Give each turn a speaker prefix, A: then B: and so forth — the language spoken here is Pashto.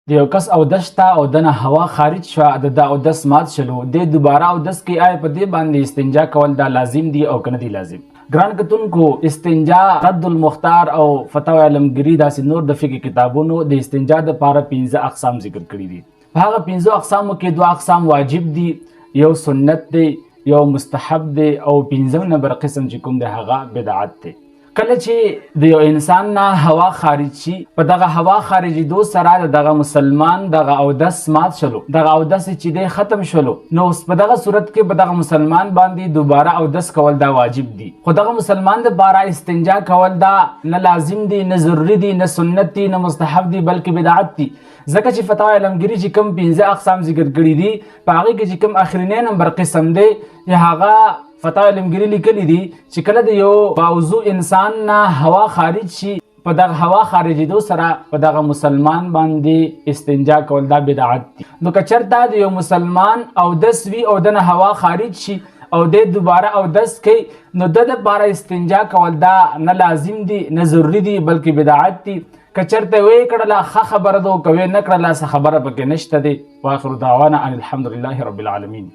A: د یو کس اودس شته او دنه هوا خارج شوه، د ده اودس مات شلو، دی دوباره اودس کوي، آیا په دې باندې استنجا کول دا لازم دي او که نه دي لازم؟ ګران کتونکو، استنجا رد المختار او فتاوی عالمګیري داسې نور د فقه کتابونو د استنجا دپاره 5 اقسام ذکر کړي دي. په هغه 5 اقسامو کې 2 اقسام واجب دي، یو سنت دی، یو مستحب دی، او 5 نمبر قسم چې کوم دی هغه بدعت دی. کله چې د یو انسان نه هوا خارج شي، په دغه هوا خارجېدو سره د دغه مسلمان دغه اودس مات شلو، دغه اودس چې دی ختم شلو، نو اوس په دغه صورت کې په دغه مسلمان باندې دوباره اودس کول دا واجب دي. خو دغه مسلمان دپاره استنجا کول دا نه لازم دي، نه ضروري دي، نه سنت دي، نه مستحب دي، بلکې بدعت دي. ځکه چې فتاوی عالمګیري چې کوم 5 اقسام ذکر کړي دي، په هغې کې چې کوم اخرینی نمبر قسم دی، چې هغه فتاوی عالمګیري لیکلي دي چې کله د یو باوضو انسان نه هوا خارج شي، په دغه هوا خارجېدو سره په دغه مسلمان باندې استنجا کول دا بدعت دي. نو که چېرته د یو مسلمان اودس وي او دنه هوا خارج شي او دی دوباره اودس کوي، نو د دپاره استنجا کول دا نه لازم دي، نه ضروري دي، بلکې بدعت دي. که چېرته ویې کړله ښه خبره ده، او که ویې نه کړله څه خبره پکې نشته دی. واخر دعوانا ان الحمدلله رب العالمین.